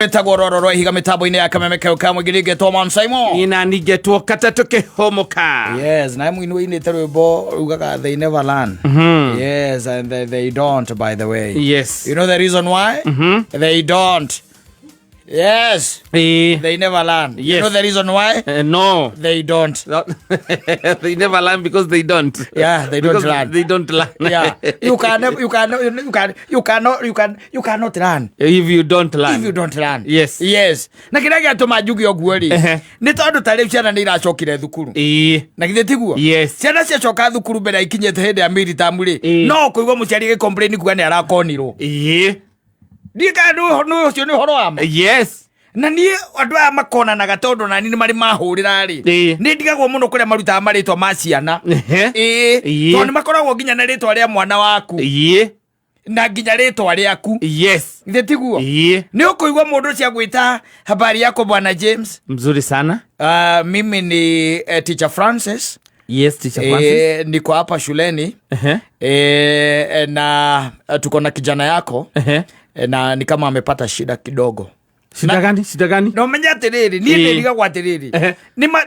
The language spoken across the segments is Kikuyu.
Ĩtagwo roro rwa ihiga mĩtambo-inĩ ya kameme kau ka mũingĩ nĩngetwo Man Simon. Nina ningetwo katatũ kĩhũmũka. Yes, nawe mũini ũinĩte rwĩmbo rugaga they never learn. Yes, and they don't, by the way. You know the reason why? They don't. Yes, they never learn. You know the reason why? No. They don't. They never learn because they don't. Yeah, they don't Because learn. They don't learn. Yeah. You can you can you can you cannot you can you cannot learn. If you don't learn. If you don't learn. Yes. Yes. Na kĩrĩa gĩatũma njuge ũguo rĩ, nĩ tondũ ta rĩu ciana nĩ iracokire thukuru. Na githĩ tiguo? Yes. Ciana ciacoka thukuru mbere ikinyĩte hĩndĩ ya mid-term rĩ, no kũigua mũciari agĩ-complain kuga nĩ arakonirwo. Ndiũĩ kana nĩ ũcio nĩ ũhoro wa ma. Yes. Na niĩ andũ aya makonanaga tondũ nani nĩ marĩ mahũrĩra rĩ, nĩ ndigagwo mũno kũrĩa marutaga marĩtwa ma ciana. Tondũ nĩ makoragwo nginya na rĩtwa rĩa mwana waku na nginya rĩtwa rĩaku. Githĩ tiguo? Nĩ ũkũigua mũndũ ũcio agwĩta, habari yako bwana James? Mzuri sana. Mimi ni teacher Francis. Yes, teacher Francis. Niko hapa shuleni. Na tuko na kijana yako. Na ni kama amepata shida kidogo. Shida gani? Shida gani? No menya atiriri, niĩ ndĩrigagwo atĩrĩrĩ. Nĩ ma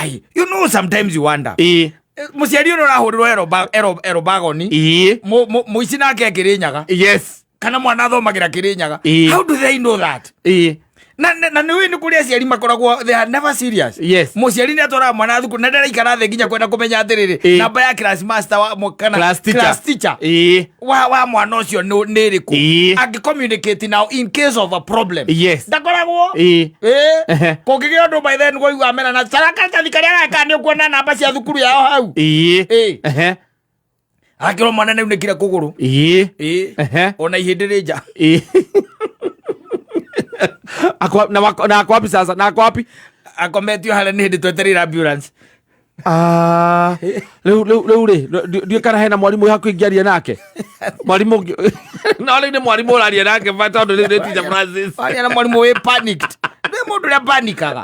ai, you know sometimes you wonder. Mũciari ũrĩa ũrahũrĩrwo erobagoni. Mũici nake Kĩrĩnyaga. Kana mwana athomagĩra Kĩrĩnyaga. How do they know that? Na nĩ ũĩ nĩ kũrĩ aciari makoragwo they are never serious. Mũciari nĩ atwaraga mwana thukuru na ndaraikara thĩ nginya kwenda kũmenya atĩrĩrĩ, namba ya class master wa kana Class teacher. class teacher wa mwana ũcio nĩ ĩrĩkũ. Angĩ communicate now in case of a problem. Ndakoragwo. Kũngĩgĩa ũndũ by then gũigua amera na carakacathi karĩa gaka nĩ ũkuona namba cia thukuru yao hau. Akĩrwo mwana nĩ aunĩkire kũgũrũ. Ona ihĩndĩ rĩ nja. Ako, na wako, na ako wapi sasa? Na ako wapi? Akometio harĩa nĩ hĩndĩ twetereire ambulance. Ah, rĩu rĩu rĩu rĩ, ndiũĩ kana hena mwarimũ wĩ hakuhĩ ingĩaria nake. Mwarimũ ũngĩ- no rĩu nĩ mwarimũ ũraria nake ba tondũ rĩu nĩ teacher Francis. Waria na mwarimũ wĩ panicked. Nĩ mũndũ ũrĩa panikaga.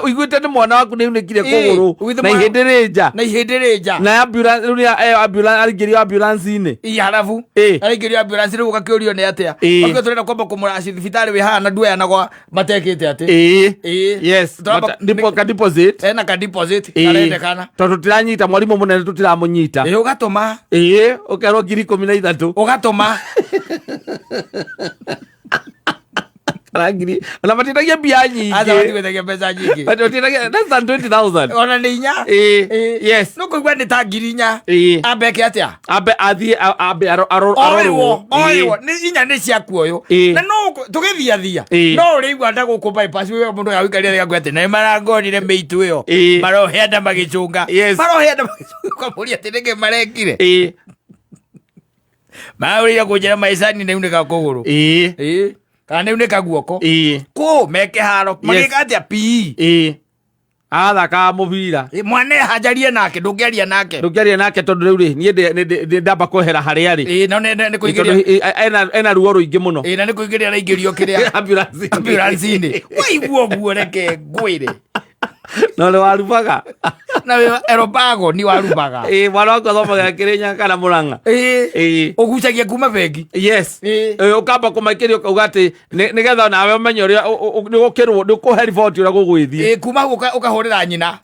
Ũiguĩte nĩ mwana waku nĩ unĩkire kũgũrũ with na ihĩndĩ rĩ nja. Na ihĩndĩ rĩ nja. Na ambulance rĩu nĩ ambulance aringĩrio ambulance-inĩ. Ii harabu. Araingĩrio ambulance rĩu ũgakĩũrio nĩ atĩa. Ũgakĩũrio tũrenda kwamba kũmũraci thibitarĩ wĩ haha na nduoya gwa matekĩte atĩ. Yes. Tũramba- Ka deposit. Ena ka deposit karendekana. Tondũ tũtiranyita mwarimũ mũnene tũtiramũnyita. Ũgatũma. Ũkerwo 13,000. Ũgatũma. Kana ngiri. Ona matiendagia mbia nyingĩ. Aca matigwĩtagia mbeca nyingĩ. Matiendagia less than 20,000. Ona nĩ inya. Yes. Nĩ ũkũigua nĩ ta 4,000. Ambe eke atĩa? Ambe athiĩ ambe arorwo. Oĩrwo, oĩrwo. Nĩ inya nĩ ciaku ũyũ. Na no tũgĩthiathia. No ũrĩigua nda gũkũ bypass wĩ mũndũ agũikaria thĩ agakwĩra atĩ nĩ marangonire mĩitũ ĩyo. Marohe nda magĩcũnga. Marohe nda magĩcũnga. Ũkamũria atĩ nĩkĩ marekire. Marũrĩire kũnjĩra maicani nĩ unĩka kũgũrũ. Kana nĩ unĩka guoko. Kũ meke haro. Magĩka atĩa PE? Athakaga mũbira. Mwana ehanjarie nake, ndũngĩaria nake. Ndũngĩaria nake tondũ rĩu rĩ, niĩ ndĩ ndamba kwehera harĩa arĩ. No nĩ kũingĩria. Tondũ ena ruo rũingĩ mũno. Na nĩ kũingĩria araingĩrio kĩrĩa. Ambulance-inĩ. Ambulance-inĩ. Waigua ũguo reke ngwĩre. No nĩ warubaga. Na wĩ erobago ni warubaga. Mwana waku athomaga Kĩrĩnyaga kana Mũrang'a. Ũgucagia kuma bengi. Yes. Ũkamba kũmaikĩria ũkauga atĩ nĩgetha nawe ũmenye ũrĩa nĩ ũgũkĩrwo, nĩ ũkũhe riboti ũrĩa gũgwĩthiĩ. Kuma hau ũkahũrĩra nyina.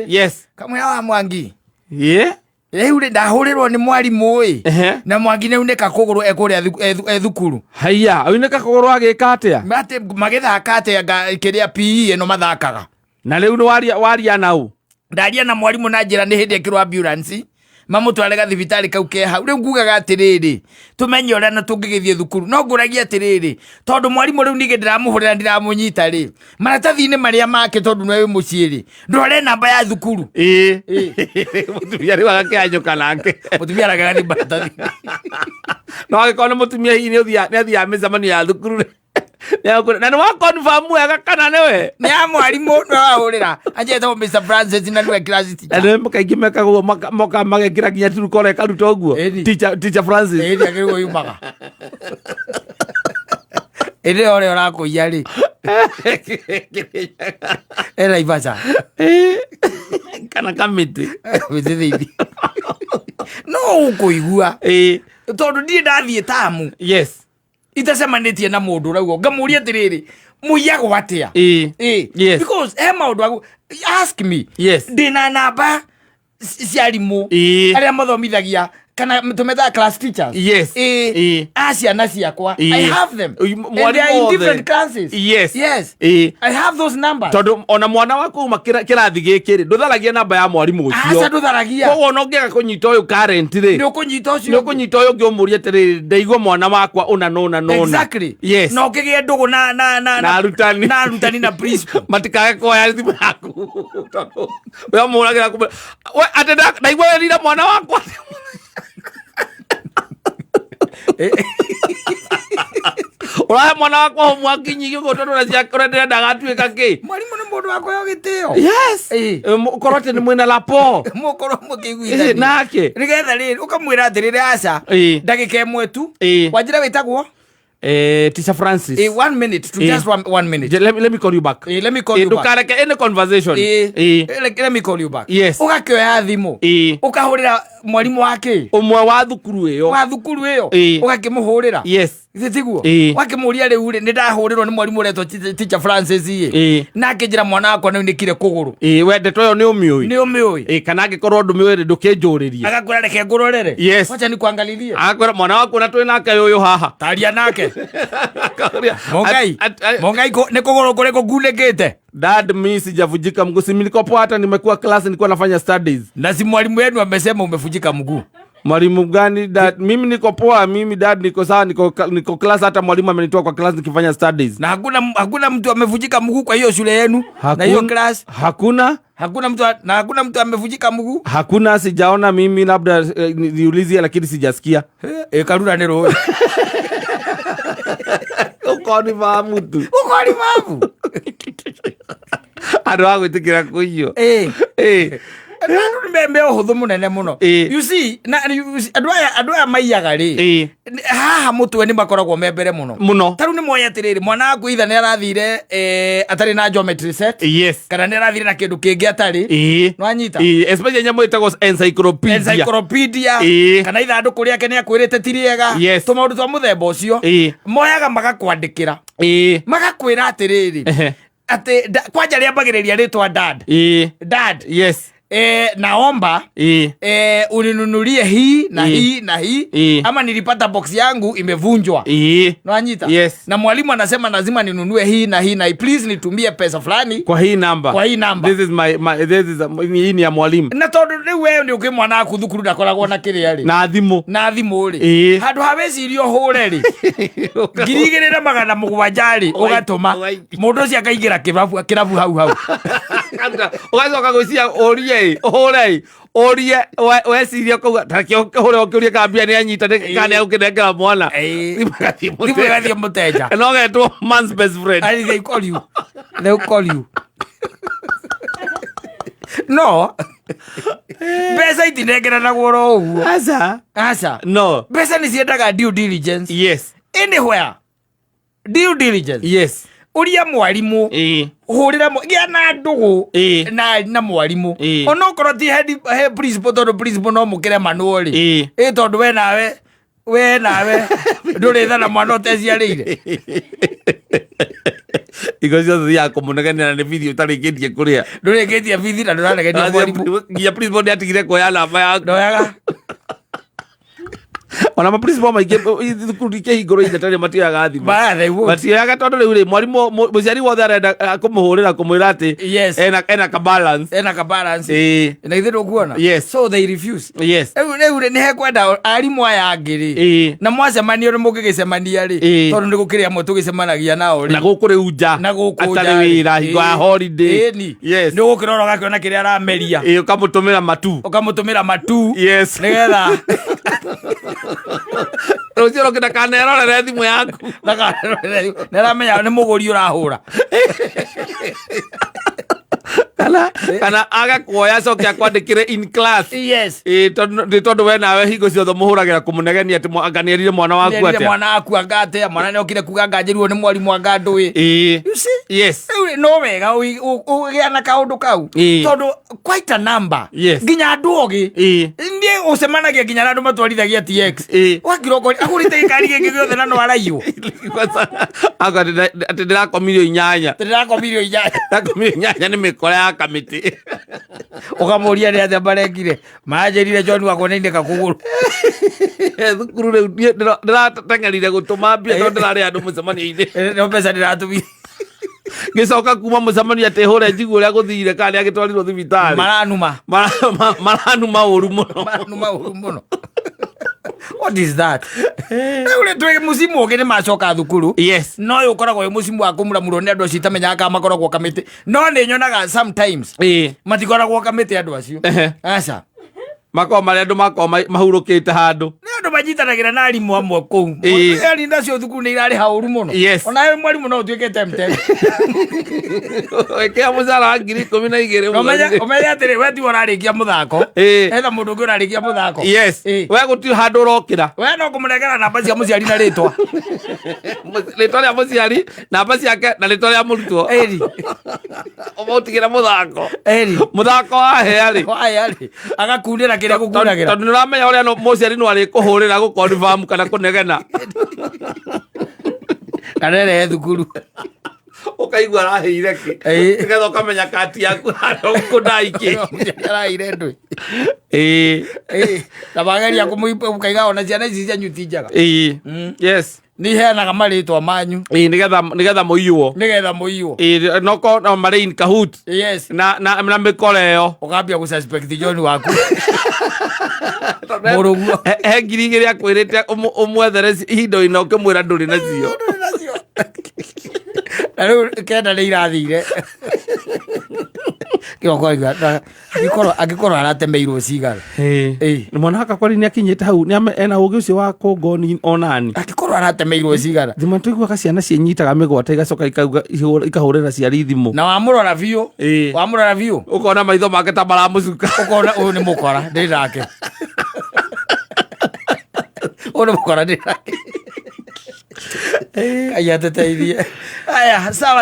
Yes. Kamwe wa Mwangi. Rĩu rĩ, ndahũrĩrwo nĩ mwarimũ ĩ. Na Mwangi nĩ aunĩka kũgũrũ e kũrĩa e thukuru. Haiya, aunĩka kũgũrũ agĩka atĩa? Atĩ magĩthaka atĩa kĩrĩa PE ĩno mathakaga. Na rĩu nĩ waria na ũ? Ndaria na mwarimũ na njĩra nĩ hĩndĩ ekĩrwo ambulance. Mamũtware gathibitarĩ kau ke hau. Rĩu ngugaga atĩrĩrĩ, tũmenye ũrĩa na tũngĩgĩthiĩ thukuru. No ngũragia atĩrĩrĩ, tondũ mwarimũ rĩu ningĩ ndĩramũhũrĩra ndiramũnyita rĩ, maratathi-inĩ marĩa make tondũ nĩwe wĩ mũciĩ rĩ, ndware namba ya thukuru. Mũtumia rĩu agakĩhanyũka nake. Mũtumia aragaga nĩ maratathi. No angĩkorwo nĩ mũtumia hihi nĩ athiaga mĩcemanio ya thukuru rĩ. Na nĩ wa confirm wega kana nĩwe? Nĩ ya mwarimũ nĩ wahũrĩra. Anjetagwo Mr. Francis na nĩwe class teacher. Na nĩ kaingĩ mekaga ũguo, moka magekĩra nginya turukora ĩkaruta ũguo. Teacher Francis. Ĩni, akĩrigwo yumaga. Ĩndĩ ũrĩa ũrakũiya rĩ. Ena ibaca. Kana kamĩtĩ. Mĩtĩ thĩinĩ. No ũkũigua. Tondũ ndirĩ ndathiĩ tamu. Yes. Itacemanĩtie na mũndũ ũrauga ngamũria atĩrĩrĩ, mũiyagwo atĩa? Ĩĩ. Ĩ, because he maũndũ agu ask me. Ndĩna namba cia arimũ arĩa mathomithagia kana tũmetaga class teachers. Ĩ, a ciana ciakwa. I have them and they are in Mwarimũ othe. Different classes. Yes. I have those numbers. Tondũ ona mwana waku uma kĩrathi gĩkĩ rĩ, ndũtharagia namba ya mwarimũ Aca, ũcio. ndũtharagia. Koguo ona ũngĩaga kũnyita ũyũ current rĩ, nĩ ũkũnyita ũcio nĩ ũkũnyita ũyũ ũngĩ ũmũrie atĩrĩrĩ, ndaigua mwana wakwa ũna nũna nũna. Na ũkĩgĩe ndũgũ na na na Na arutani. Na arutani na principal. Matikage kuoya thimũ yaku tondũ we mũragĩra kumbe we atĩ ndaigua werire mwana wakwa ũrahe mwana wakwa homework nyingĩ ũguo tondũ ũrĩa ndĩrenda agatuĩka kĩ. Mwarimũ nĩ mũndũ wa kũheo gĩtĩo. Ũkorwo atĩ nĩ mwĩna rapport. Mũkorwo mũkĩiguithania Nake. Nĩgetha rĩrĩ ũkamwĩra atĩrĩrĩ, aca, ndagĩka ĩmwe tu. Wanjĩra wĩtagwo? Teacher Francis. One minute to just one minute. Let me call you back. Let me call you back. Ndũkareke any conversation. Let me call you back. Ũgakĩoya thimũ, ũkahũrĩra mwarimũ wa kĩ Ũmwe wa thukuru ĩyo. Wa thukuru ĩyo. Ũgakĩmũhũrĩra. Githĩ tiguo? Ũgakĩmũria, rĩu rĩ, nĩ ndahũrĩrwo nĩ mwarimũ ũretwo Teacher Francis ĩ, na akĩnjĩra mwana wakwa nĩ aunĩkire kũgũrũ. We ndeto ĩyo nĩ ũmĩũĩ? Nĩ ũmĩũĩ? Kana angĩkorwo ndũmĩũĩ rĩ, ndũkĩnjũrĩrie. Agakwĩra, reke ngũrorere. Wacha nikuangalilie. Agakwĩra, mwana waku na twĩ nake ũyũ haha. Taria nake. Akauria, Mongai. Mongai, nĩ kũgũrũ kũrĩkũ kunĩkĩte? Dad, mi sijavunjika mguu, si nilikuwa poa, hata nimekuwa class nilikuwa nafanya studies. Na si mwalimu wenu amesema umevunjika mguu? Mwalimu gani, dad? Mimi niko poa, mimi dad niko sawa, niko class, hata mwalimu amenitoa kwa class nikifanya studies. Na hakuna mtu amevunjika mguu kwa hiyo shule yenu na hiyo class? Hakuna. Hakuna mtu na hakuna mtu amevunjika mguu? Hakuna, sijaona mimi, labda niulizie, lakini sijasikia. Karura nĩ rũĩ. Ukoni fahamu tu. Ukoni fahamu. Andũ a gwĩtĩkĩra kũiywo. Andũ nĩ me ũhũthũ mũnene mũno. You see, na you see, andũ aya maiyaga rĩ, haha mũtwe nĩ makoragwo me mbere mũno. Mũno. Ta rĩu nĩ moĩ atĩrĩrĩ, mwana waku itha nĩ arathire atarĩ na geometry set kana nĩ arathire na kĩndũ kĩngĩ atarĩ. Nĩwanyita? Especially nyamũ ĩtagwo encyclopedia. Encyclopedia. Kana ithandũkũ rĩake nĩ akwĩrĩte ti rĩega. Tũmaũndũ twa mũthemba ũcio. Moyaga magakwandĩkĩra, magakwĩra atĩrĩrĩ, atĩ kwanja rĩambagĩrĩria rĩtwa dad. Dad, naomba uninunulie hii na hii na hii ama nilipata box yangu imevunjwa. Nwanyita? Yes. Na mwalimu anasema lazima ninunue hii na hii na hii, please nitumie pesa fulani kwa hii namba. Kwa hii namba. This is my, my this is hii ni ya mwalimu. Na tondũ rĩu we nĩ ũkĩ mwana waku thukuru ndakoragwo na kĩrĩa rĩ, na thimũ. Na thimũ rĩ, handũ ha wecirie ũhũre rĩ 2700 rĩ, ũgatũma. Mũndũ ũcio akaingĩra kĩrabu hau hau. Ũgacoka gwĩciria ũrie ĩ ũhũre ĩ ũrie weciria ũkauga tareke ũhũre ũkĩũrie kana mbia nĩ anyita kana nĩ agũkĩnengera mwana. Thimũ ĩgathiĩ. Thimũ ĩgathiĩ mũteja. No getwo man's best friend. They call you. They call you. No mbeca itinengeranagwo oro ũguo. Aca. Aca. No. Mbeca nĩ ciendaga due diligence. Anywhere due diligence. Ũria mwarimũ, hũrĩra gĩa na ndũgũ na mwarimũ, onokorwo ti he principal, tondũ principal no mũkĩremanwo rĩ. Ĩ tondũ we nawe ndũrĩ tha na mwana ũteciarĩire. Igo ciothe thiaga kũmũnegenia na nĩ bithi ũtarĩkĩtie kũrĩa. Ndũrĩkĩtie bithi na ndũranegenia mwarimũ. Nginya principal nĩ atigire kuoya namba yaku. Ndoyaga. Ona ma principal maingĩ thukuru ikĩhingũrwo inya matioyaga thimũ. Ba, they won't. Matioyaga tondũ rĩu rĩ mwarimũ mũciari wothe arenda kũmũhũrĩra kũmwĩra atĩ ena ka balance. Ena ka balance. Na ithuĩ ndũkuona. So they refuse. Rĩu rĩ, nĩ hekwenda arimũ aya angĩ rĩ, na mwacemania ũrĩa mũngĩgĩcemania rĩ, tondũ nĩ gũkĩrĩ amwe tũgĩcemanagia nao rĩ, Na gũkũ rĩu nja na gũkũ atarĩ nja rĩ. wĩra hingo ya holiday. Ĩni. Nĩ ũgũkĩrora ũgakĩona kĩrĩa arameria. Ũkamũtũmĩra matu. Ũkamũtũmĩra matu nĩgetha Rũciũ rũngĩ ndakanerorere thimũ yaku. Nĩ aramenya nĩ mũgũri ũrahũra. Kana age kuoya acoke akwandĩkĩre in class. Nĩ tondũ we nawe hingo ciothe mũhũragĩra kũmũnegenia atĩ anga nĩerire mwana waku Nĩerire atĩa. Mwana waku anga atĩa, mwana nĩ okire kuga anga njĩrirwo nĩ mwarimũ anga ndũĩ. You see? Yes. Rĩu no wega ũgĩa na kaũndũ kau. Ĩĩ. Tondũ quite a number. Yes. Nginya andũ ogĩ. Ĩĩ. Niĩ ũcemanagia nginya na andũ matwarithagia TX. Ĩĩ. Wakira ũkori agũrĩte gĩkari gĩkĩ gĩothe na no araiywo. Anga atĩ ndĩrakomirio 8. Ndĩrakomirio 8. Ndĩrakomirio 8 nĩ mĩkora ya kamĩtĩ. Ũkamũria nĩ atĩa marekire. Manjĩrire John wakwa nĩainĩka kũgũrũ. Thukuru rĩu niĩ ndĩrateng'erire gũtũma mbia tondũ ndĩrarĩ andũ mũcemanio-inĩ. No mbeca ndĩratũmire. Ngĩcoka kuma mũcemanio atĩ hũre njigue ũrĩa gũthire kana nĩ agĩtwarirwo thibitarĩ. Maranuma. Maranuma ũru mũno. Maranuma ũru mũno. What is that? Rĩu rĩ twĩ mũcimu ũngĩ nĩ macoka thukuru. Yes. No ũyũ ũkoragwo wĩ mũcimu wa kũmuramurwo nĩ andũ acio itamenyaga kana makoragwo kamĩtĩ. No nĩ nyonaga sometimes Ĩĩ. matikoragwo kamĩtĩ andũ acio. Ehe. Aca. Makoragwo marĩ andũ makoragwo mahurũkĩte handũ. Nĩ andũ manyitanagĩra na arimũ amwe kũu. Ĩĩ. Arimũ acio thukuru nĩ irarĩha ũru mũno. Yes. Ona we mwarimũ no ũtuĩke tempted. Wĩkĩra mũcara wa 12,000 Ũmenye ũmenye atĩrĩ we tiwe ũrarĩkia mũthako. Ĩĩ. Etha mũndũ ũngĩ ũrarĩkia mũthako. Yes. Ĩĩ. We gũtirĩ handũ ũrokĩra. We no kũmũnengera namba cia mũciari na rĩtwa. Rĩtwa rĩa mũciari, namba ciake na rĩtwa rĩa mũrutwo. Ĩri. Ũmũtigĩre mũthako. Ĩri. Mũthako wahea rĩ. Waya rĩ. Agakundĩra kĩrĩa gũkundagĩra. Tondũ nĩ ũramenya ũrĩa mũciari no arĩkũhũrĩra gũconfirm kana kũnegena. Kana ĩrehe thukuru. Ũkaigua araheire kĩ. Ĩĩ. Nĩgetha ũkamenya kati yaku harĩa ũkũndaikĩ. Araheire ndũĩ. Ĩĩ. Ĩĩ. Na mageria kũmũkaiga ona ciana ici cianyu ti njega. Ĩĩ. Yes. Nĩ iheanaga marĩtwa manyu. Ĩĩ nĩgetha mũiywo. Nĩgetha mũiywo. Ĩĩ no ko no marĩ in cahoot. Yes. Na mĩkora ĩyo. Ũkambia gũ suspect John waku. Mũrũguo. He 2,000 akwĩrĩte ũmwethere ihinda-inĩ ũkĩmwĩra ndũrĩ nacio. Ndũrĩ nacio. Na rĩu 9 nĩ irathire. Kĩroko aiga, angĩkorwo aratemeirwo cigara. Ĩĩ. Mwana wakwa kwani nĩ akinyĩte hau nĩ ena ũgĩ ũcio wa kũngoni onani. Angĩkorwo aratemeirwo cigara. Thimũ tũiguaga ciana ciĩnyitaga mĩgwate igacoka ikauga ikahũrĩra ciari thimũ. Na wamũrora biũ. Ĩĩ. Wamũrora biũ. Ũkona maitho make ta maramũcuka. Ũkona ũyũ nĩ mũkora ndĩ nake. Ũyũ nĩ mũkora ndĩ nake. Ngai atũteithie. Aya, sawa.